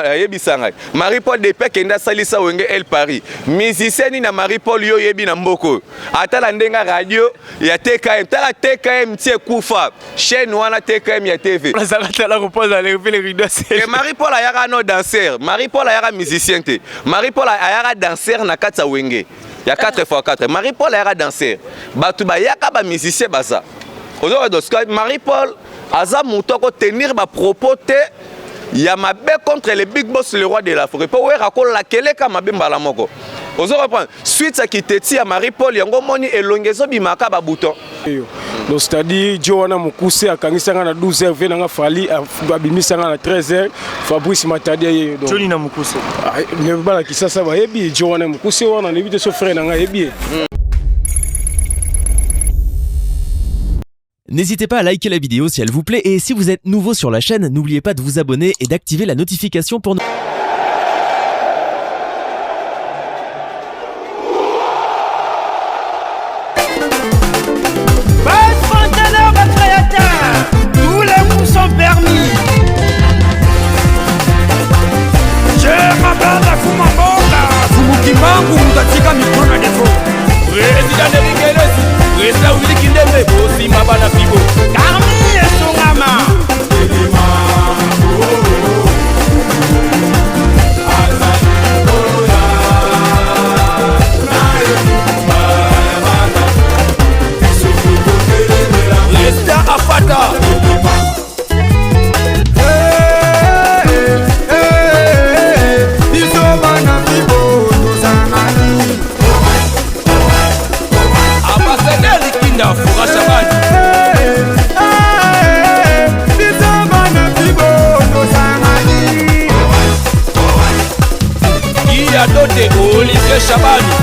Ayebisa ngai Marie Paul depuis akende asalisa Wenge El Paris, musicien nini na Marie Paul yo oyebi na mboka oyo? Ata na ndenge radio ya TKM, tala TKM ti ekufa chaîne wana TKM ya TV. Et Marie Paul ayaka no danseur, Marie Paul ayaka musicien te. Marie Paul ayaka danseur na kati ya Wenge ya 4x4. Marie Paul ayaka danseur. Bato bayaka ba musicien baza. Ozoka doska Marie Paul aza moto ako tenir ba propos te ya mabe contre le big boss, le roi de la forêt, mpo Wera akolakeleka mabe mbala moko. Ozo comprendre? Suite ya kiteti ya Marie Paul, yango omoni elongi ezobimaka babouton. Donc c'est-à-dire jo wana mokuse akangisanga na 12 heures, ve nanga Fali abimisanga na 13 heures, Fabrice Matadi aye. Donc Johnny na mokuse. Bana Kisasa bayebi jo wana mokuse wana, nayebi te so frère nanga ayebi ye. N'hésitez pas à liker la vidéo si elle vous plaît et si vous êtes nouveau sur la chaîne, n'oubliez pas de vous abonner et d'activer la notification pour ne Tous les coups sont permis. Je m'appelle Fumamboka, Fumukimbangu, Mutatika micro na défaut. Président de Ringelesi, président Willy Kindembe, bosimba bana fibo. Carmi Esongama. Président Afata. Biso bana fibo tozangani. Ambassadeur Likinda Fura Shabani. Biso bana fibo tozangani. Iya Dote Olivier Shabani.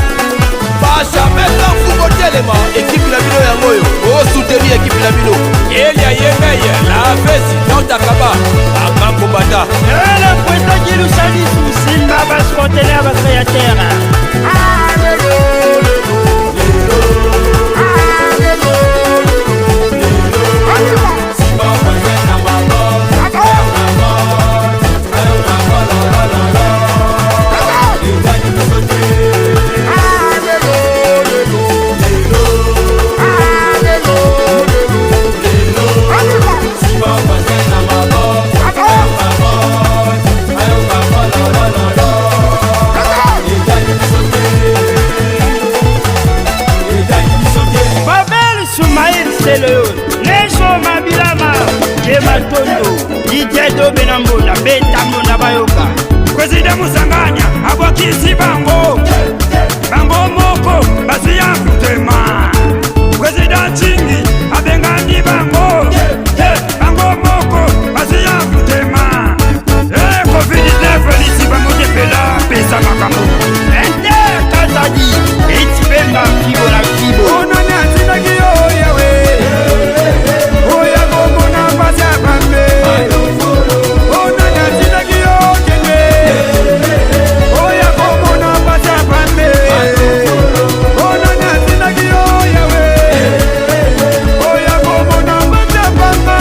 Benjamin Kamfu kotelema ekipe na bino yango oyo osoutenir ekipe na bino. Elia Yemeye la vesi Dantakaba Akambo Bata. Le président Guilou Salissou, Simba Basse Conteneur Créateur. Babel Soumaïl Selo, Neso Mabilama, Jematondo, Didier Dobe na Mbonda, Beta Mbonda Bayoka. Président Musanganya abwakisi bango, bango moko bazwi ya motema. Président Chingi abengani bango, bango moko bazwi ya motema. Covid-19 lisiba motepela pesa makambo. Inter Kazadi, Itipemba Fibo na Fibo. Onani atindaki yo yawe oya komona mpasi ya pambe. Onani atindaki yo kende oya komona mpasi ya pambe. Onani atindaki yo yawe oya komona mpasi ya pamba.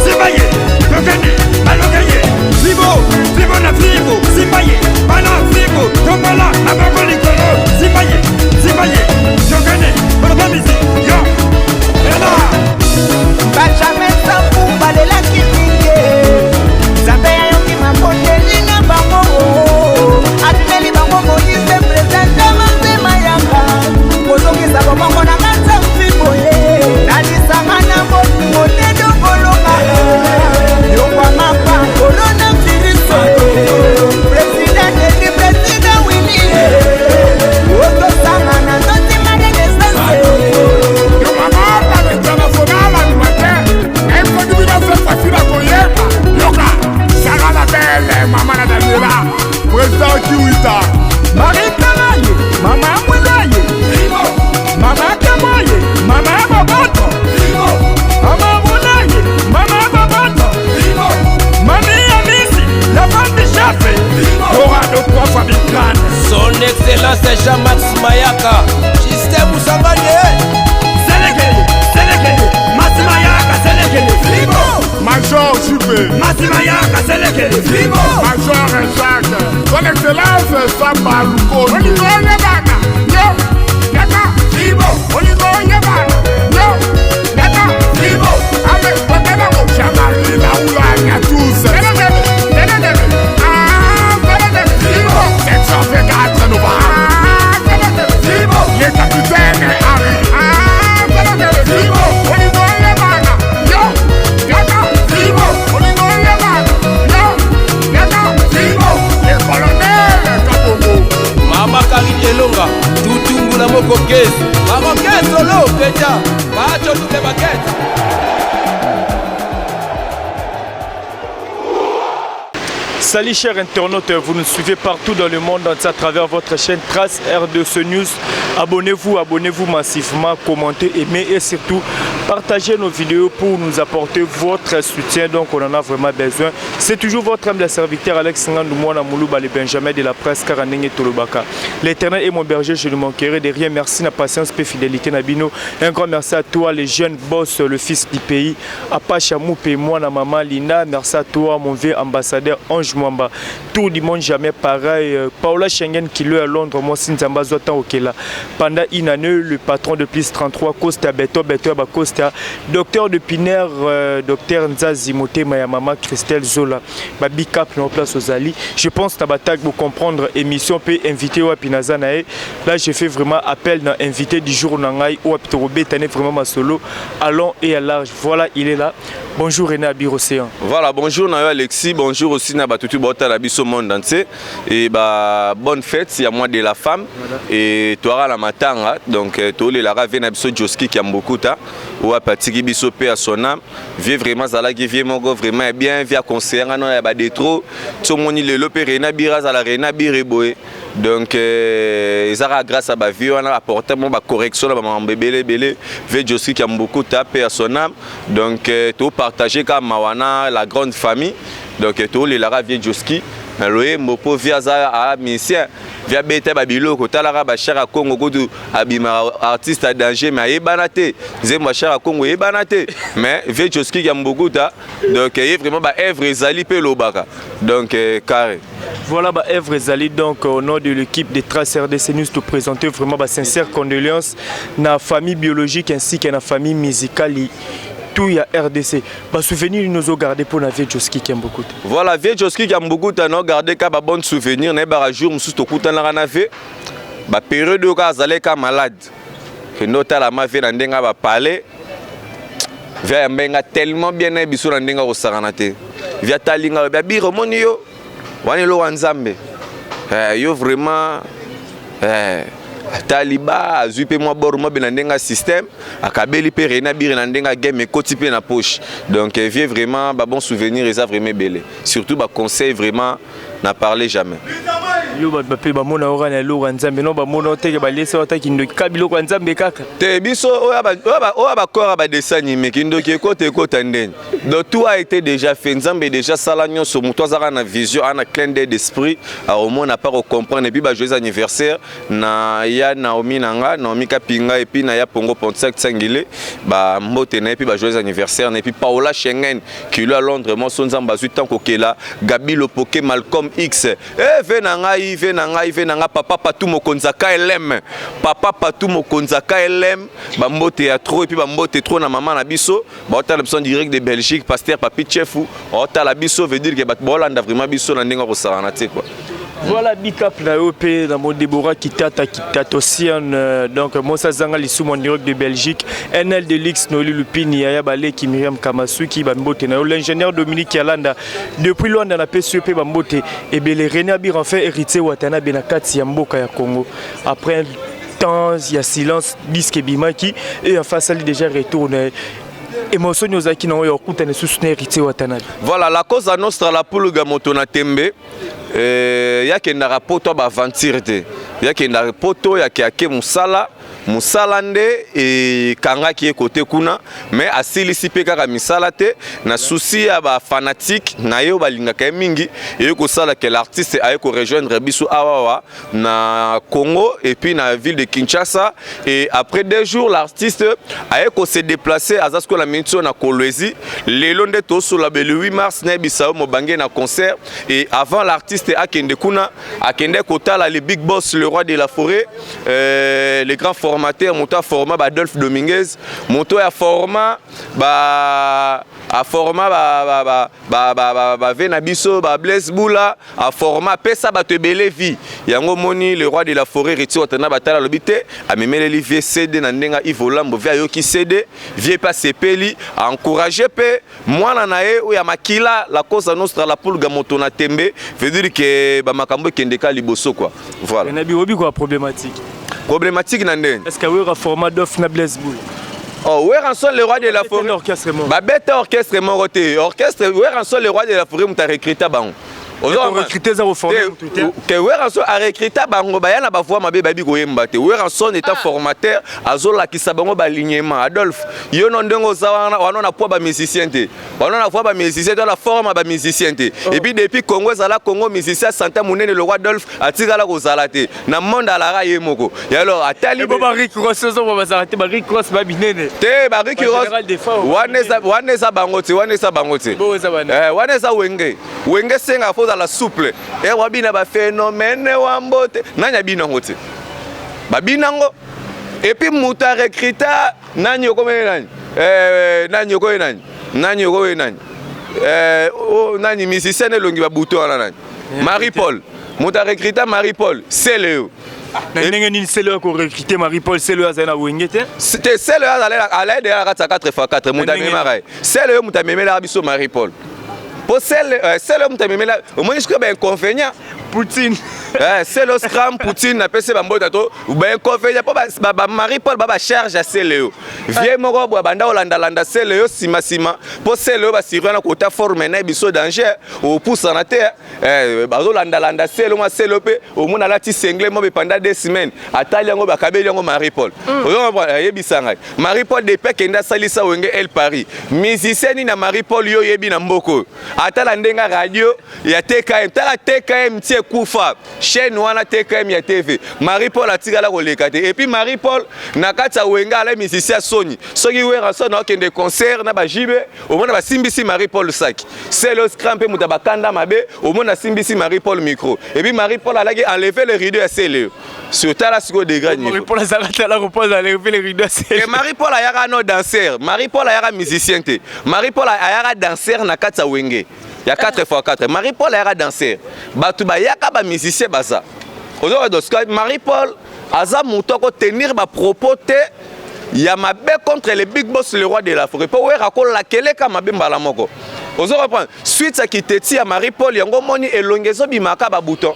Simbaye tokende balokeye fibo fibo na fibo simbaye bana fibo tombola maboko likolo simbaye simbaye tokende balokemisi yo ela. Benjamin Sambu balelaki mingi, Nzambe ayoki mabondeli na bango, atineli bango Moïse président Mazema yanga kozongisa bomongo na kati ya mfibo ye nalisanga na bolingo te tokolonga yokwama pa coronavirus. Président Denis, président Willy, otosanga na ndotima renaissance. Mama international animateur introduit dans cette facile à koyeba. Yoka Sarah la belle mama na Daniela, président Kiwita. Marie Kalaye, Mama Mwilaye, Mama Kamoye, Mama Boboto, Mama Mulaye, Mama Boboto, Mami Amisi, la femme du chef, Dorado 3 fois Big. Son Excellence Jean-Max Mayaka. Justin Moussangane. Selekele, Selekele, Masima Yaka Selekele, Major Jupe. Masima Yaka Selekele. Major Jacques, Son Excellence Samba Lukondo. Olingo oyebana, yo, yaka, Ibo. Olingo oyebana, yo, yaka, Ibo. Avec Bokenango, Jean-Marie Laoula, tous. Tele, ah, tele, Ibo. 724 novembre. Ah, tele, Ibo. Le capitaine Henri. Ah, tele, Ibo. Olingo oyebana, yo, yaka, Ibo. Olingo oyebana, yo, yaka, Ibo. Le colonel Kabongo. Mama Karine Elonga, tutungula moko kesi. Marocain solo, Peja, Bacho double baguette. Salut chers internautes, vous nous suivez partout dans le monde entier à travers votre chaîne Trace R2C News. Abonnez-vous, abonnez-vous massivement, commentez, aimez et surtout partagez nos vidéos pour nous apporter votre soutien. Donc on en a vraiment besoin. C'est toujours votre humble serviteur Alex Ngandou Mwana Moulouba, le Benjamin de la presse Karanenge Tolobaka. L'Éternel est mon berger, je ne manquerai de rien. Merci na patience et fidélité na bino. Un grand merci à toi les jeunes boss, le fils du pays, Apacha Moupe, moi na maman Linda. Merci à toi mon vieux ambassadeur Ange Mwamba. Tour du monde jamais pareil. Paola Schengen qui le à Londres, moi Sinzamba Zotan Okela. Pendant une année, le patron de plus 33 Costa Beto Beto Ba Costa, docteur de Piner, docteur Nzazi Motema ya maman Christelle Zola, ba big up na place aux Ali. Je pense na batak pour comprendre émission pe invité wapi naza na ye. Là je fais vraiment appel na invité du jour na ngai wapi tokobeta ne vraiment masolo à long et à large. Voilà, il est là. Bonjour René Abir Océan. Voilà, bonjour na yo Alexis, bonjour aussi na batutu bota la biso monde entier et bah bonne fête, il y a mois de la femme. Voilà. Et toi la matanga donc tole la rave na biso Joski qui mbukuta ou apatiki biso pe à son âme. Vie vraiment zala qui vie moko vraiment bien via conseiller ngano ya ba détro. Tsomoni lelo pe René Abir azala René Abir boye. Donc ezaka grâce à ba vie wana apporter mo ba correction na ba mambo ebele ebele vie Joski qui mbukuta pe à son âme. Donc to partager ka mawana la grande famille. Donc to le la vie Joski na loyembo po vie aza a musicien via beta ba biloko talaka ba chara Congo kutu abima artiste à danger mais ayebana te nzembo ya chara Congo eyebana te mais vie Joski ya mbukuta donc ye vraiment ba œuvre ezali pe lobaka donc carré. Voilà ba œuvre ezali donc au nom de l'équipe de Trace RDC News te présenter vraiment ba sincère condoléances na famille biologique ainsi que na famille musicale tout ya RDC. Ba souvenir nous ont gardé pour la vie Joski Kiambukuta. Voilà vie Joski Kiambukuta nous gardé ka ba bon souvenir na ba jour mususu tokuta na na vie ba période ka azale ka malade. Que nota la ma vie na ndenga ba parler via mbenga tellement bien na biso na ndenga ko sakana te. Via talinga ba biro moni yo wana eloko ya Nzambe. Yo vraiment Taliba azwi pe mwa bor mwa be na ndenga système akabeli pe René Abir na ndenga game ekoti pe na poche. Donc vieux vraiment ba bon souvenir eza vraiment belé. Surtout ba conseil vraiment n'a parlé jamais. Yo ba pe ba mona ora na eloko ya Nzambe non ba mona oteke ba lesa ota kindoki ka biloko ya Nzambe kaka. Te biso oya ba oya ba oya ba corps ba dessin animé kindoki ekota ekota ndeni. Donc tout a été déjà fait. Nzambe déjà sala nyonso moto azaka na vision ana clin d'œil d'esprit a au moins n'a pas comprendre et puis ba joyeux anniversaire na ya Naomi nanga Naomi Kapinga et puis na ya Pongo Pontiac Tsangile ba mbote na et puis ba joyeux anniversaire et puis Paola Schengen qui lui à Londres moi son Nzambe azui tant kokela Gabi Lopoke Malcolm X eh ve na ngai ve na ngai ve na nga papa Patou Mokonza KLM papa Patou Mokonza KLM ba mbote ya trop et puis ba mbote trop na maman na biso ba otala biso en direct de Belgique pasteur Papi Chefu otala biso veut dire que ba Hollande vraiment biso na ndenga ko sala na te quoi. Voilà big up na yo pe na mon Déborah Kitata Kitatosian donc Mosa Zanga Lisumu en direct de Belgique NL Delix Noli Lupini Yaya Baleki Myriam Kamasuki ba mbote na yo l'ingénieur Dominique Yalanda depuis Luanda na pesi pe ba mbote ebele René Abir enfin héritier Watanabe na kati ya mboka ya Congo après un temps ya silence disque bimaki et enfin ça déjà retourne émotion nyozaki na oyo okutana susu na héritier Watanabe. Voilà la cause nostra la pulga moto na tembe yakendaka poto ba aventure te yakendaka poto ya ke musala Mosala nde ekangaki ye kote kuna, mais asilisi mpe kaka misala te na souci ya ba fanatique na ye oyo balingaka ye mingi. Eye kosala ke l'artiste aye korejoindre biso awawa na Congo et puis na ville de Kinshasa. Et après 2 jours, l'artiste aye kose déplacer. Aza sikoyo na miniti oyo na Kolwezi. Lelo nde tosola be le 8 mars, nayebisa yo, mobange na concert. Et avant l'artiste akende kuna, akende kotala le big boss, le roi de la forêt, le grand formateur, moto aforma ba Adolphe Dominguez, moto aforma ba aforma bave na biso, ba Blaise Bula, aforma, apesa bato ebele vie. Yango omoni, le roi de la forêt Riti Watana batala, alobi te, amemeleli vie CD na ndenge Yves Olambo. Vie ayoki CD, vie mpe asepeli, aencourage mpe mwana na ye oyo ya makila, la Cosa Nostra, la Pulga, moto na tembe. Veut dire ke bamakambo ekendeka liboso, quoi, voilà. Nabi obi kwa problématique. Problématique na ndenge? Est ce que wera format Dof na Blaise Bula? Oh, Werrason le roi de la forêt. Orchestre moko. Babeta orchestre moko te. Orchestre Werrason le roi de la forêt moto arecruta bango. Recruter eza koforme motu te. Ke Werrason arecruta bango, baya na bavoix mabe, bayebi koyemba te. Werrason étant formateur, azolakisa bango balignement. Adolphe, yo no ndenge oza wana wana, na poids bamusicien te, wana na voix bamusicien te, wana forme bamusicien te. Et puis depuis Congo ezala Congo, musicien santa monene, le roi Adolphe atikala kozala te na monde, alaka ye moko. Et alors atali ebo ba Rick Ross ozo bazala te, ba Rick Ross babinene. Te, ba Rick Ross wana eza bango te, wana eza bango te, wana eza Wenge. Wenge senga fo ozala souple e wabina baphénomène wambo te. Nani abina yango te? Babina yango. Et puis moto arecruta nani? Okomene nani? Nani okoye nani? Nani okoye nani? Oh, nani musicien elongi babuto wana, nani? Marie Paul. Moto arecruta Marie Paul, sele yo. Na ndenge nini sele oyo korecrute Marie Paul? Sele oyo azali na Wenge te. Te, sele oyo azali deya na kati ya 4 x 4. Moto amemaka ye, sele oyo moto amemelaka biso Marie Paul, mpo sele oyo moto amemela. Omoni sikoyo bainconvénient. Poutine. Sele Scram Poutine, napesi bambota to bainconvénient, mpo bamarie Paul ba bacharge ya sele oyo. Vie moko boye banda kolandalanda sele oyo nsima, mpo sele oyo basiri wana kota forme na biso danger, opusana te. Bazolandalanda sele mwa sele mpe omona alati singlet mo pendant 2 semaines, atali yango, bakabeli yango Marie Paul. Oyebisa ngai, Marie Paul depuis akende asalisa Wenge El Paris, musicien nini na Marie Paul yo oyebi na mboka oyo atala ndenge radio ya TKM? Tala TKM ti ekufa, chaîne wana TKM ya TV, Marie Paul atikala koleka te. Et puis Marie Paul na kati ya Wenge ala musicien ya soni. Soki Werrason akende concert na bajibe, omona basimbisi Marie Paul saki. Selo Scram mpe moto bakanda mabe, omona asimbisi Marie Paul micro. Et puis Marie Paul alaki enlever le rideau ya sele sur. Tala sikoyo degré niveau. Marie Paul azalaka tala kopose enlever le rideau ya sele. Marie Paul ayaka no danser, Marie Paul ayaka musicien te. Marie Paul ayaka danser na kati ya Wenge ya 4 x 4. Marie Paul ayaka danser, bato bayaka bamusicien baza. Ozoka, Marie Paul aza moto akotenir bapropos te ya mabe contre le big boss, le roi de la forêt, mpo Wera akolakeleka mabe mbala moko. Ozo comprendre? Suite ya kiteti ya Marie Paul, yango omoni elongi ezobimaka babouton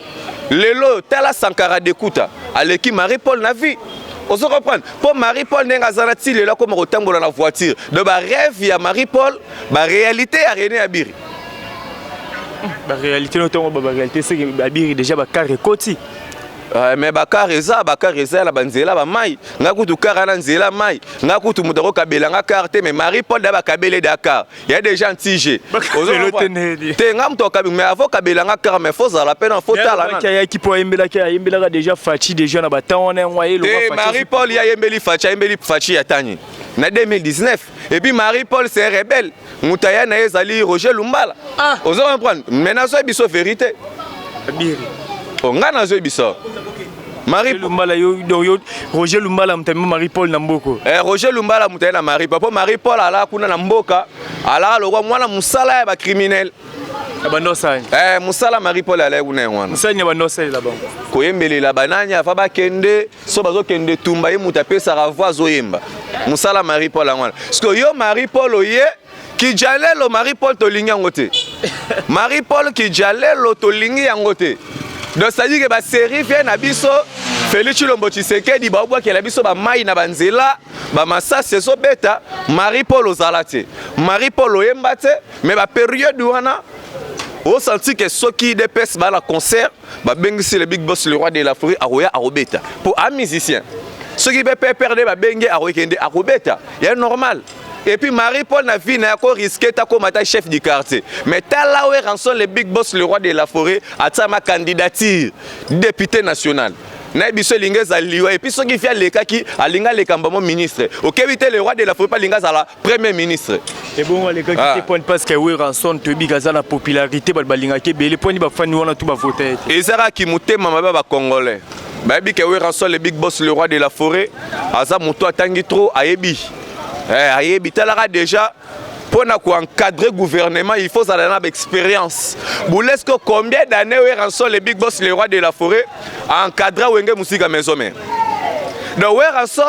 lelo. Tala Sankara Dekuta aleki Marie Paul na vie. Ozo comprendre? Mpo Marie Paul ndenge aza na ti lelo, akoma kotambola na voiture. Donc barêve ya Marie Paul, baréalité ya René Abiri. Baréalité no ntongo, baréalité seke Abiri déjà bacar ekoti. Mais bacar eza, bacar eza na banzela bamai. Nga kutu car na nzela mai, nga kutu moto akokabela nga car te. Mais Marie Paul da bakabele da car ya déjà antige te. Nga moto akabi, mais avant kabela nga car, mais faut zala mpe na faut tala. Ayaki mpo ayembelaki, ayembelaka déjà Faci déjà na batemps wana, yango aye. Te, Marie Paul ye ayembeli Faci, ayembeli Faci ya tani na 2019. Et puis Marie Paul, c'est un rebelle. Moto aya na ye ezali Roger Lumbala. Ozo comprendre? Mais nazoyebi biso vérité. Abiri. Nga nazoyebi biso. Marie Lumbala yo, yo Roger Lumbala moto amema Marie Paul na mboko. Eh, Roger Lumbala moto aye na Marie Paul, mpo Marie Paul alaka kuna na mboka, alaka lokwa mwana mosala ya bacriminel. Ya bando osali. Eh, mosala Marie Paul alaki kuna yango wana. Mosali ya bando osalela bango. Koyembelela banani afa bakende so bazokende tumba, ye moto apesaka voix, azoyemba. Mosala Marie Paul yango wana. Parce que yo Marie Paul oye kijalelo, Marie Paul tolingi yango te. Marie Paul kijalelo tolingi yango te. Donc c'est-à-dire que basérie vie na biso Félix Tshilombo Tshisekedi, baobwakela biso bamai na banzela, bamasasi ezobeta. Marie Paul ozala te, Marie Paul oyemba te. Mais bapériode wana osenti ke soki DPS baa na concert, babengisi le big boss, le roi de la forêt, akoya akobeta mpo a musicien. Soki mpe PPRD babenge, akokende, akobeta ya normal. Et puis Marie Paul na vie na ye akorisquer te akóma ata chef du quartier. Mais tala Werrason, le big boss, le roi de la forêt, atiama candidature député national na ye. Biso elingi ezala liwa. Et puis soki fi alekaki, alingi aleka mbamo ministre, okebi te, le roi de la forêt mpe alingi azala premier ministre. Ebongo alekaki te point, parce que Werrason, toyebi aza na popularité, bato balingaki ebele. Mponi bafani wana tu bavota ye te? Ezalaki motema mabe ya bacongolais. Bayebi ke Werrason, le big boss, le roi de la forêt, aza moto atangi trop, ayebi. Ayebi. Talaka déjà, mpona koencadrer gouvernement, il faut ozala na baexpérience. Bulesko, combien d'années Werrason, le big boss, le roi de la forêt, aencadra Wenge Musica Maison Mère? Donc Werrason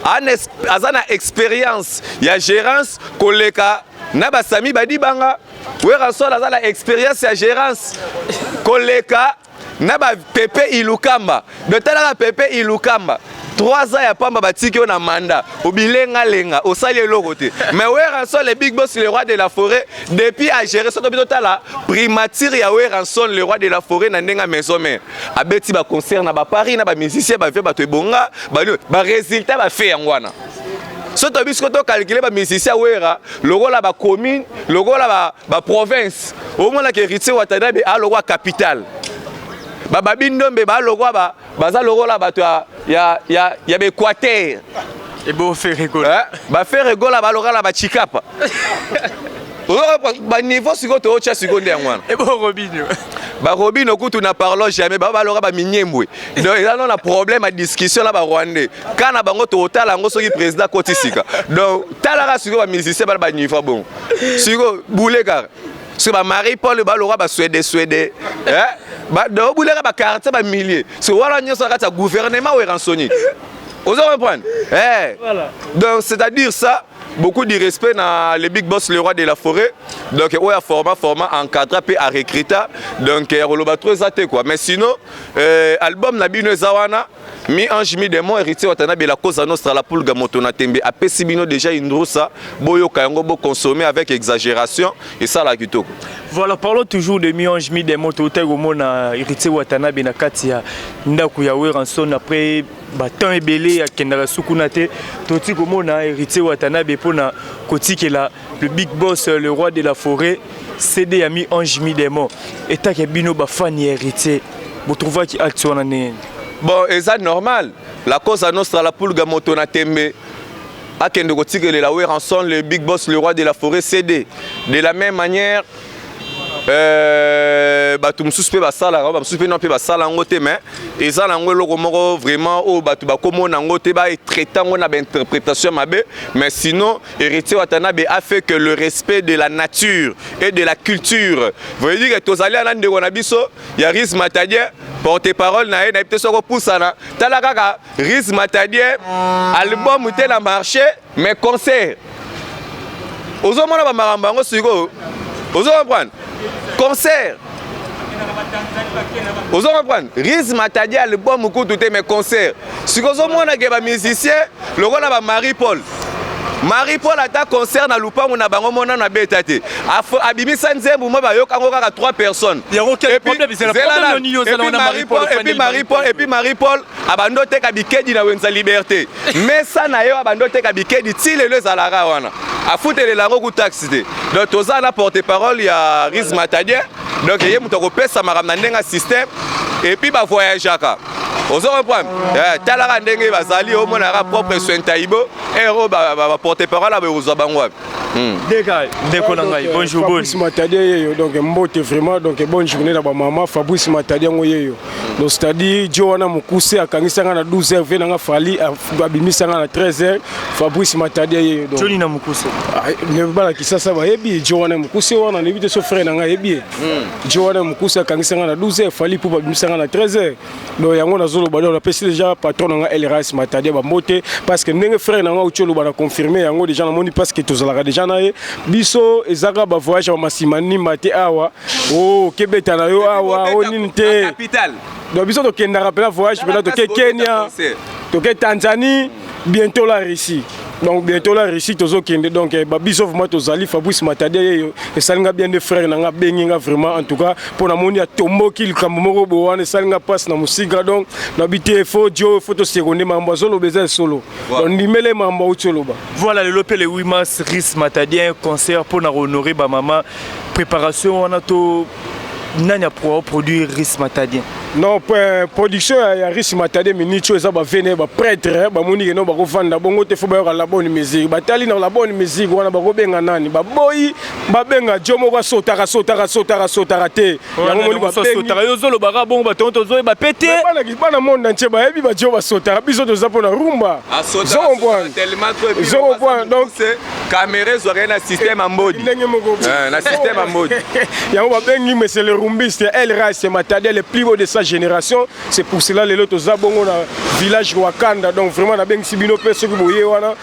aza na expérience ya gérance koleka na basami badibanga. Werrason aza na expérience ya gérance koleka na bapepe Ilukamba. Donc talaka pepe Ilukamba, 3 ans ya pamba batiki yo na manda, obilengalenga, osali eloko te. Mais Werrason, le big boss, le roi de la forêt, depuis agéré, soki tobi totala primature ya Werrason, le roi de la forêt, na ndenge ya Maison Mère, abeti baconcert na baparis na bamusicien, bavie bato ebonga, barésultat bafe yango wana. So toyebi sikoyo, tocalculer bamusicien Wera lokola bacommune, lokola baprovince, omonaka Héritier Watanabe alokwa capitale, bababi ndombe balokwa, baza lokola bato ya baéquateur. Ebo Ferre Gola? BaFerre Gola balokola bachikapa, baniveau sikoyo tootya sikoyo nde yango wana. Ebo Robinho? BaRobinho kutu na parlons jamais, bao baloka baminyembwe. Donc eza no na problème ya discussion na barwandais ka na bango. Totala yango soki président akoti sika. Donc talaka sikoyo bamusicien bana baniveau bongo sikoyo, bule kaka soki bamarie Paul baloka baswede swede, donc obuleka baquartier, bamilieu. So wana nyonso na kati ya gouvernement Werrason, ozo comprendre? Eh. Voilà. Donc c'est-à-dire ça, beaucoup de respect na le big boss, le roi de la forêt. Donc oyo aforma, forma, encadra mpe arecruta. Donc ya koloba trop eza te quoi. Mais sinon album na bino eza wana, mi ange mi démon, Héritier Watanabe, la Cosa Nostra, la Pulga, moto na tembe, apesi bino déjà indrusa. Boyoka yango, boconsommer avec exagération, esalaka kitoko. Voilà, parlons toujours de mi-ange mi-démon. Totali komona Héritier Watanabe na kati ya ndako ya Werrason après batemps ebele akendaka sukuna te. Toti komona Héritier Watanabe mpona kotikela le big boss, le roi de la forêt, CD ya mi-ange mi-démon. Etaki bino bafani ya Héritier, botrouvaki acte wana ndenge? Bon, eza normal. La Cosa Nostra, la Pulga, moto na tembe, akende kotikelela Werrason, le big boss, le roi de la forêt, CD. De la même manière, bato mosusu mpe basalaka, bamosusu mpe no mpe basala yango te. Mais eza nango eloko moko vraiment oyo bato bakomona yango te, batraite yango na bainterprétation mabe. Mais sinon, Héritier Watanabe a fait que le respect de la nature et de la culture veut dire que tozali ana ndeko na biso ya Ris Matadien, porte parole na ye, nayebi te soki opusana. Tala kaka Ris Matadien, album te na marché, mais concert. Ozomona bamakambo yango sikoyo, ozo comprendre? Concert, ozo comprendre? Ris Matadi, album kutu te, mais concert. Sikoyo ozomona ke bamusicien lokola bamarie Paul, Marie Paul ata concert na lupango na bango monano abeta te. Abimisa nzembo mo bayokango kaka 3 personnes. Et puis Marie Paul abandi oteka bikedi na wenza Liberté. Mesa na ye abandi oteka bikedi ti lelo ezalaka wana, afutelela yango ku taxe te. Donc toza na porte parole ya Ris Matadien. Donc ye moto akopesa makambo na ndenge ya système. Et puis bavoyageaka, ozo comprendre? Talaka ndenge bazali, omonaka propre soin taibo ere oyo baporte parole abekozwa bango wapi? Ndeka ndeko na ngai, bonjour. Fabrice Matadi yeyo. Donc mbote vraiment, donc bonne journée na bamama. Fabrice Matadi yango yeyo. Donc c'est-à-dire jo wana mokuse akangisanga na 12 heures, ve nanga Fali abimisanga na 13 heures. Fabrice Matadi yeyo. Donc Joni na mokuse? Bana Kisasa bayebi jo wana mokuse wana, nayebi te so frère nanga ayebi ye. Jo wana mokuse akangisanga na 12 heures, Fali mpo babimisanga na 13 heures. Donc yango nazoloba, donc napesi déjà patron nanga Elras Matadi bambote, parce que ndenge frère nanga auti oloba na confirme yango déjà, namoni, parce que tozalaka déjà na ye. Biso ezaka bavoyage ya bamasima nimba te awa o okebeta na yo awa o nini te. Donc biso tokendaka mpena voyage mpena, toke Kenya, toke Tanzanie, bientôt la Russie. Donc bientôt la Russie tozokende. Donc babiso vraiment tozali. Fabrice Matadi yeyo esali nga bien de frère na nga abengi nga vraiment. En tout cas, mpo namoni atomboki likambo moko boye wana, esali nga mpasi na mosika. Donc nabi te, faut dio, faut tosekonde makambo azoloba eza esolo. Donc ndimele makambo auti oloba. Voilà, lelo mpe le 8 mars, Ris Matadien, concert mpona honorer bamama. Préparation wana to nani aproduire Ris Matadien? Non, production ya Ris Matadien miniti oyo eza bavene baprêtre. Bamoni keno bakovanda bongo te, faut bayoka la bonne musique. Batali na la bonne musique wana, bakobenga nani? Baboyi babenga jo moko asotaka sotaka sotaka sotaka te. Yango moni basotaka, yo ozolobaka bongo, bato tozoyeba pe te. Bana monde entier bayebi bajo basotaka. Biso toza mpona rumba. Zo comprendre? Donc Caméra ezwaka na système ya mbodi. Ndenge moko. Na système ya mbodi. Yango babengi monsieur le rumbiste, El Ras Matadien, le plus beau de sa génération. C'est pour cela lelo toza bongo na village Wakanda. Donc vraiment nabengisi bino mpe, soki boye wana,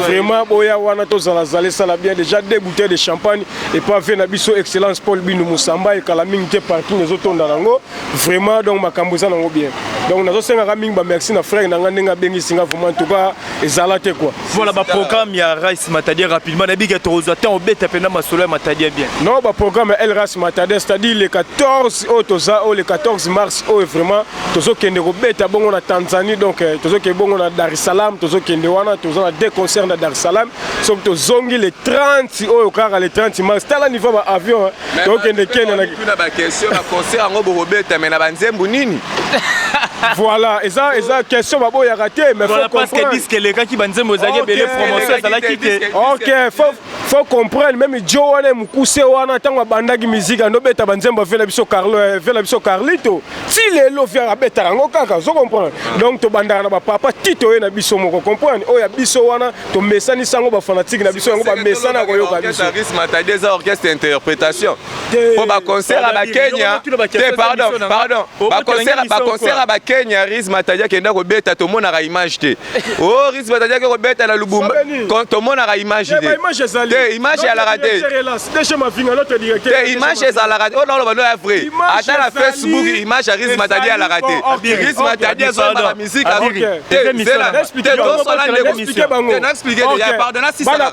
vraiment boya wana, tozalazala, esala bien. Déjà deux bouteilles de champagne epa ve na biso excellence Paul Bindu Musamba. Ekala mingi te, parking ezotonda nango vraiment. Donc makambo eza nango bien. Donc nazosengaka mingi bamerci na frère na nga ndenge abengisi nga. Vraiment, en tout cas, ezala te quoi. Voilà, baprogramme ya Rice Matadien rapidement. Nayebi ke tokozwa temps obeta mpena masolo ya Matadien bien. Non, baprogramme ya El Ras Matadien, c'est-à-dire le 14 oyo toza oyo, le 14 mars oyo, vraiment tozokende kobeta bongo na Tanzanie. Donc tozokende bongo na Dar es Salaam. Tozokende wana, toza na deux concerts na Dar es Salaam. Soki tozongi le 30 oyo kaka, le 30 mars, tala niveau ba avion, tokende Kenya. Na baquestion, baconcert yango bokobeta me na banzembo nini? Voilà, eza question baboyaka te, mais faut parce que disque elekaki, banzembo ezalaki ebele, promotion ezalaki te. Ok, faut comprendre, même jo wana mokuse wana, ntango abandaki musique, andobeta banzembo avela biso Carlo, vela biso Carlito. Ti lelo vi abetaka yango kaka. Ozo comprendre? Donc tobandaka na bapapa ti toye na biso moko. Comprendre oyo ya biso wana, tomesanisi yango, bafanatike na biso yango bamesana koyoka biso. Matadi eza orchestre interprétation mpo baconcert ya bakenya te. Pardon, pardon, baconcert ya bakenya, Ris Matadi akenda kobeta, tomonaka image te. O Ris Matadi ake kobeta na Lubumba, tomonaka image te. Te, image ezalaka te. Te, image ezalaka te. Oyo naoloba no ya vrai. Ata na Facebook, image ya Ris Matadi ezalaka te. Ris Matadi azoyembaka musique te. Tosola ndeko, na expliquer déjà, pardon.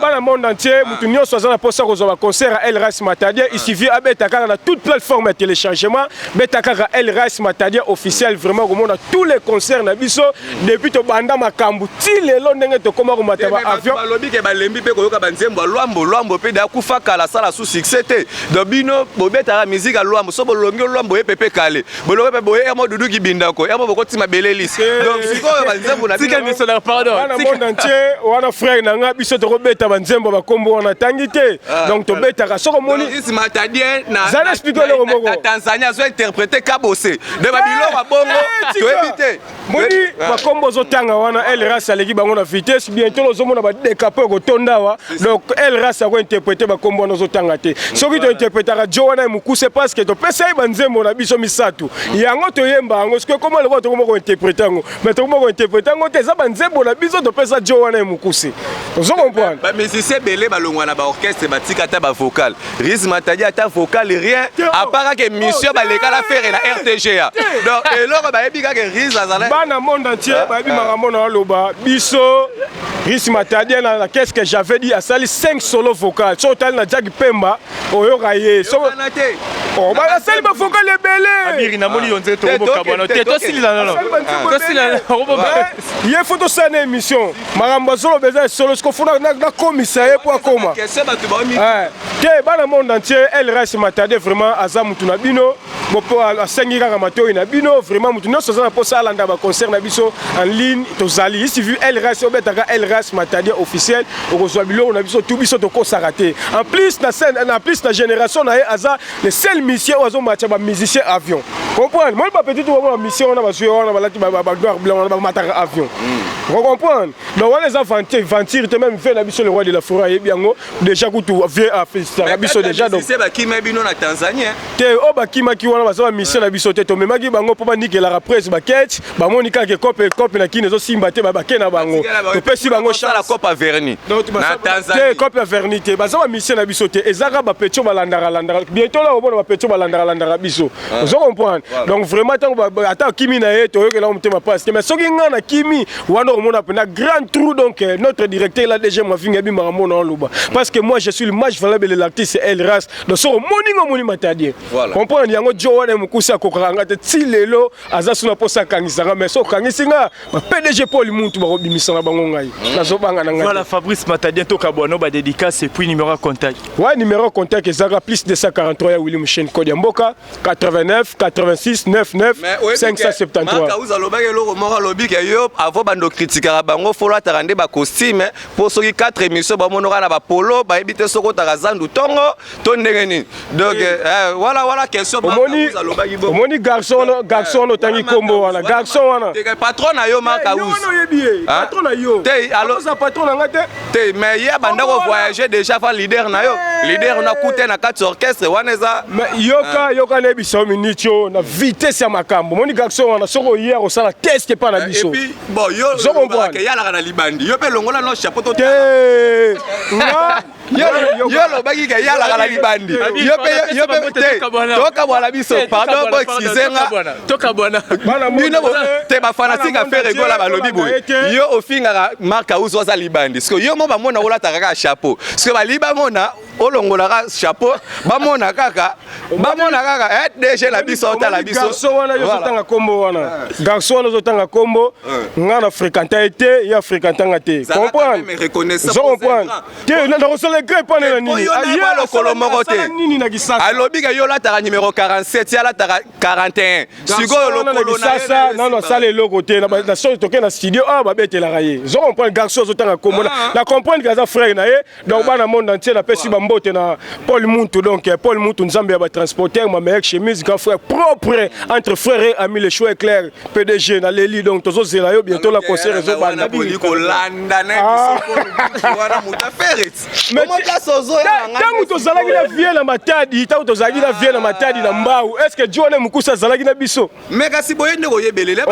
Bana monde entier, mutu nyonso aza na mposa kozwa baconcert ya El Ras Matadien, il suffit abeta kaka na toute plateforme ya téléchargement, beta kaka El Ras Matadien officiel. Vraiment komona tous les concerts na biso depuis tobanda makambo ti lelo, ndenge tokóma komata ba avion. Balobi ke balembi mpe koyoka banzembo ya Lwambo. Lwambo mpe da kufa kala, asala su succès te. Donc bino bobetaka musique ya Lwambo, so bolongi Lwambo ye pepe kale, bolongi mpe boye emo duduki bindako emo bokotima belelisi. Donc sikoyo banzembo na tika biso na pardon. Wana monde entier wana, frère na nga, biso tokobeta banzembo bakombo wana tangi te. Donc tobetaka soko omoni Matadien na Zala expliquer eloko moko. Na Tanzanie azo interpréter Kabose de babiloko ya bongo, toyebi te. Moni bakombo ozotanga wana, El Ras aleki bango na vitesse. Bientôt ozomona badekapo ekotonda awa. Donc El Ras akointerpréter bakombo wana ozotanga te. Soki tointerprétaka jo wana ya mokuse, parce que topesa ye banzembo na biso misato, yango toyemba yango. Soki ekoma lokola tokoma kointerpréter yango, mais tokoma kointerpréter yango te. Eza banzembo na biso topesa jo wana ya mokuse. Ozo comprendre? Bamusicien ebele balongwa na baorchestre, batika ata bavocal. Ris Matadi ata vocal rien, à part kaka émission baleka na Ferre na RTGA. Donc eloko bayebi kaka, Ris azala. Bana monde entier bayebi makambo na aloba biso. Ris Matadi na qu'est-ce que j'avais dit, asali 5 solo vocal. So otali na Jack Pemba, oyoka ye. So asali bavocal ebele. Abiri, namoni yo nzete tokobokabwana te. Tosilila nono, tosilila. Ye faut tosala na émission. Makambo azoloba eza solo. Siko faut nakomisa ye po akoma te. Bana monde entier, El Ras Matade vraiment aza mutu na bino mpo asengi kaka matoi na bino. Vraiment, mutu nyonso aza na mposa alanda baconcert na biso en ligne, tozali isi vu El Ras. Obetaka El Ras Matadien officiel, okozwa biloko na biso tu. Biso tokosaka te. En plus na scène, en plus na génération na ye, aza le seul musicien oyo azomatya bamusicien avion. Comprendre moi, bapetit to bamona musicien wana bazwi wana balati banoir blanc wana, bamataka avion. Ocomprendre? Donc wana eza venture te. Même ve na biso le roi de la forêt ayebi yango déjà. Kutu vie afélicitaka biso déjà. Donc bakima bino na Tanzanie. Te, oyo bakimaki wana baza bamusicien na biso te. Tomemaki bango mpo banikelaka presse bakete. Bamoni kaka ekope ekope na kini ezosimba te, bake na bango. Topesi bango chance. Cope verni na Tanzanie. Te, cope ya verni te. Baza bamusicien na biso te. Ezaka bapetits oyo balandaka landaka. Bientôt la omona bapetits oyo balandaka landaka biso. Ozo comprendre? Comprendre? Donc vraiment, ntango ata akimi na ye, toyokela motema pasi te. Mais soki ngai nakimi wana, okomona mpenza grand trou. Donc notre directeur la DG Mavinga ebimaka mona oloba, parce que moi je suis le match valable de l'artiste El Ras. Donc soki omoni nga, omoni Matadien. Comprendre yango, jo wana mokusi akokaka nga te. Ti lelo aza suna mposa akangisanga, mais soki okangisi nga, ba PDG Paul Muntu bakobimisa na bango ngai, nazobanga na ngai. Voilà, Fabrice Matadien, tokabwano, badédicace et puis numéro ya contact. Ouais, numéro contact ezalaka plus 243 ya William Chaine, code ya mboka, 89 86 99 573. Makauza alobaki eloko moko, alobi ke yo avant bando kritikaka bango, folo ataka nde bacostume, mpo soki 4 émission bamonaka na bapolo, bayebi te soki otaka zandu ntongo to ndenge nini. Donc wala question. Omoni, omoni garçon wana, garçon wana otangi nkombo wana, garçon wana. Patron na yo Makauza. Oyebi ye, patron na yo. Te, aloza patron na nga te. Te, mais ye abanda kovoyage déjà fa leader na yo, leader na kute na kati orchestre wana eza. Yoka, yoka, nayebisa yo minute oyo na vitesse ya makambo. Omoni garçon wana, soki oye akosala test epa na biso. Bon, yo yalaka na libandi, yo mpe longola no chapeau to te. Nga yo olobaki ke yalaka na libandi, yo mpe te, tokabwana biso. Pardon, bo excuse nga bino te, bafanatike ya Ferre Gola balobi boye: yo ofingaka Mark Auso aza libandi, parce que yo mo bamona olataka kaka chapeau, parce que bali bamona olongolaka chapeau, bamona kaka, bamona kaka DG na biso otala biso. Garçon wana yo ozotanga nkombo wana, garçon wana ozotanga nkombo, nga na fréquenta ye te, ye afréquenta nga te. Comprendre, ozo comprendre te? Nakosala gré epa na nini? Lokolo moko te. Nini na Kisasa? Alobi ke yo olataka numéro 47, ye alataka 41. Sikoyo lokolo na Kisasa nano asala eloko te. Na soki toke na studio awa, babetelaka ye. Ozo comprendre? Garçon ozotanga nkombo, na comprendre ke aza frère na ye. Donc bana monde entier, napesi bambote na Paul Muntu. Donc Paul Muntu, Nzambe ya batransporteur, ma meilleure chemise, grand frère propre, entre frère et ami, le choix est clair. PDG naleli, donc tozozela yo bientôt, la concert ezobanda. Kolanda na biso wana moto afere. Ntango tozalaki na vie na Matadi, ntango tozalaki na vie na Matadi na Mbau, est ce que jo wana mokusi azalaki na biso? Mais kasi boye nde koyebelele.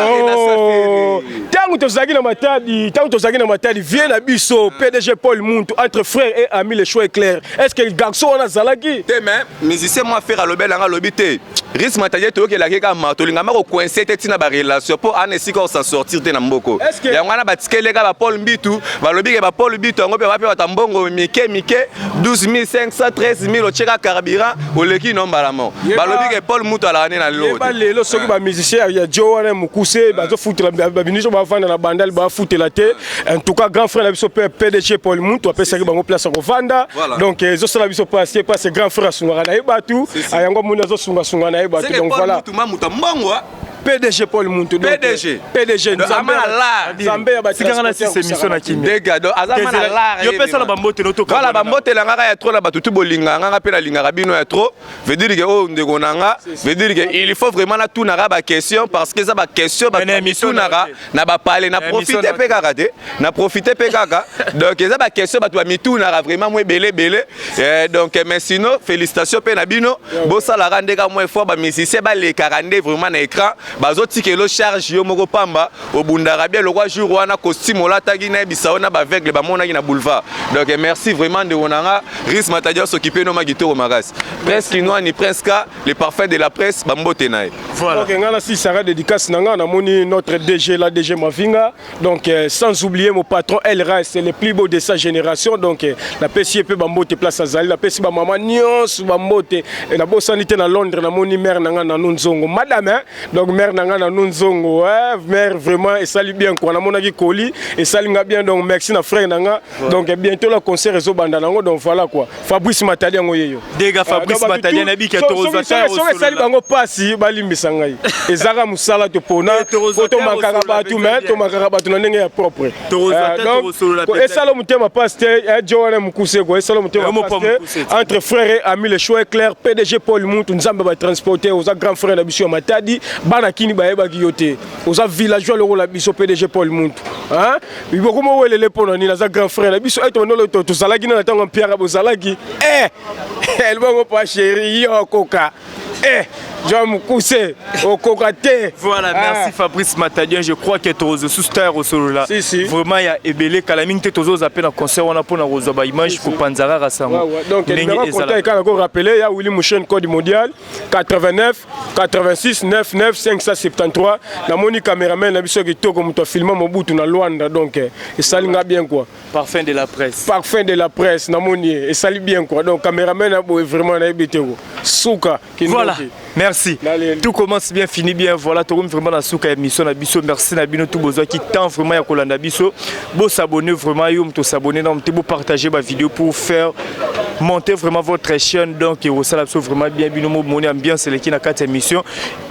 Ntango tozalaki na Matadi, ntango tozalaki na Matadi, vie na biso PDG Paul Muntu, entre frère et ami, le choix est clair, est ce que garçon wana azalaki? Te, mais musicien mwa frère alobelanga, alobi te risque Matadi toyokelaki kaka ma tolingama kocoincer te ntina barelation, mpo ana esika osan sortir te na mboko yango wana batikeleka bapaul Mbitu. Balobi ke bapaul Mbitu yango mpe bape bata mbongo mike mike, 12 500, 13 000, otieka carburant, oleki no mbala moko. Balobi ke Paul Mutu alaka nde na lelo. Lelo soki bamusicien ya jo wana mokuse bazofutela babiniso, bavanda na Bandali, bafutela te. En tout cas, grand frère na biso PDG Paul Muntu apesaki bango place ya kovanda. Donc ezosala biso pasi, pasi. Grand frère asungaka na ye bato yango, amoni azosungasunga na ye bato. Donc voilà. Moto mbongo. PDG Paul Muntu. PDG. PDG Nzambe ya batikanga na sisi émission na kimia. Aza mana lar. Yo pesa na bambote no. Voilà, bambote na ngaka ya trop na bato tu bolingaka nganga mpe nalingaka bino ya trop. Veut dire que oyo ndeko na nga, veut dire que il faut vraiment natunaka baquestion, parce que eza baquestion bato bamitunaka na bapale. Na profite mpe kaka te, na profite mpe kaka. Donc eza baquestion bato bamitunaka vraiment mo ebele ebele. Donc mais sinon, félicitation mpe na bino, bosalaka nde ka mwa effort, bamusicien balekaka nde vraiment na écran, bazotikela charge yo moko pamba, obundaka bien lokwa jour wana costume olataki, nayebisa yo na baaveugle bamonaki na boulevard. Donc merci vraiment, ndeko na nga Ris Matadi asokipe no ma kitoko makasi. Prince Kinwani, Prince K, le parfait de la presse, bambote na ye. Voilà. Ok, nga nasisaka dédicace na nga, namoni notre DG, la DG Mavinga. Donc sans oublier mon patron El Rai, c'est le plus beau de sa génération. Donc napesi ye mpe bambote place azali, napesi bamama nyonso bambote. Nabosani te na Londres, namoni mare na nga Nanu Nzongo, madame, hein? Donc mare na nga Nanu Nzongo, ouais, mare vraiment esali bien quoi. Namonaki koli esali nga bien. Donc merci na frère na nga. Donc bientôt la concert ezobanda nango. Donc voilà quoi, Fabrice Matali yango yeyo. Dega Fabrice Matali na biki. Soki esali bango mpasi, balimbisa ngai, ezaka mosala topona po tomakaka bato, mais tomakaka bato na ndenge ya propre. Donc esala motema mpasi te, jo wana mokuse ko esala motema mpasi te. Entre frère et ami, le choix est clair. PDG Paul Muntu, Nzambe batransporter, oza grand frère na biso ya Matadi, bana kini bayebaki yo te, oza villageois lokola biso. PDG Paul Muntu, bokoma welele mpo na nini? Aza grand frère na biso. Tozalaki na ntango mpiaka, bozalaki elbongo pa chéri yo koka. Jean mokuse okoka te. Voilà, merci. Ah. Fabrice Matadien, je crois que tozo sous star au solo là. Si, si. Vraiment il y a ebele kala mingi te tozo zapper na concert wana pona kozwa ba image ko panza kaka sango. Ouais. Donc numéro contact ekala ko rappeler ya Willy Mouchen, code mondial 89 86 99 573. Namoni cameraman na biso kitoko, moto afilma Mobutu na Luanda, donc esali nga bien quoi. Parfum de la presse. Parfum de la presse, namoni ye esali bien quoi. Donc cameraman na boye vraiment nayebi te ko suka. Voilà, merci. Tout commence bien, finit bien. Voilà, tout vraiment na suka émission na biso. Merci na bino tout besoin qui tend vraiment ya kolanda biso. Bo s'abonner vraiment, yo to s'abonner na bo partager ba vidéo pour faire monter vraiment votre chaîne. Donc osala biso vraiment bien, bino mo moni ambiance eleki na kati ya émission.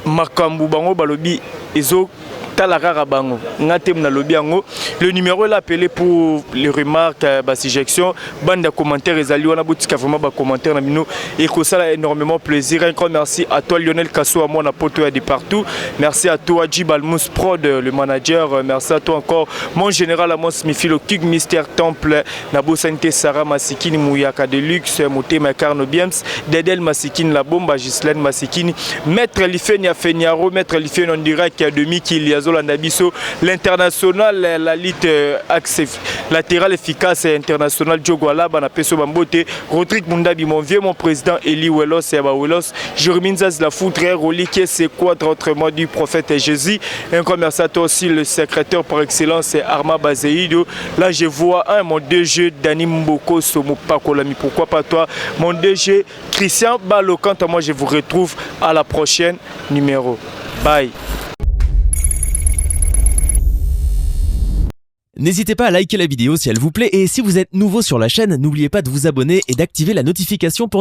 Makambu bango balobi ezo tala kaka bango, nga te nalobi yango. Le numéro est appelé pour les remarques, ba suggestions, bande ya commentaire ezali wana. Botika vraiment ba commentaire na bino, ekosala énormément plaisir. Un grand merci à toi, Lionel Kasso, à moi na poto ya de partout. Merci à toi, Djib Almous Prod, le manager. Merci à toi encore, mon général Amos Mifilo King Mister Temple. Nabosani te Sarah Masikini Muyaka de luxe, motema Carno Biems, Dedel Masikini, la bomba Gislaine Masikini, maître Lifenia Feniaro, maître Lifeni en direct de Mikili azolanda biso, l'international, la lutte axe latéral efficace international Diogo Alaba na peso bambote, Rodrigue Mundabi, mon vieux, mon président Eli Welos ya ba Welos, Jérémy Nzaz la foudre, Roli c'est quoi autrement du prophète Jésus. Un grand merci à toi aussi, le secrétaire par excellence Arma Bazeido. Là je vois un mon DG Dani Mboko Somo Pakolami, pourquoi pas toi, mon DG Christian Balo. Quant à moi, je vous retrouve à la prochaine numéro. Bye. N'hésitez pas à liker la vidéo si elle vous plaît et si vous êtes nouveau sur la chaîne, n'oubliez pas de vous abonner et d'activer la notification pour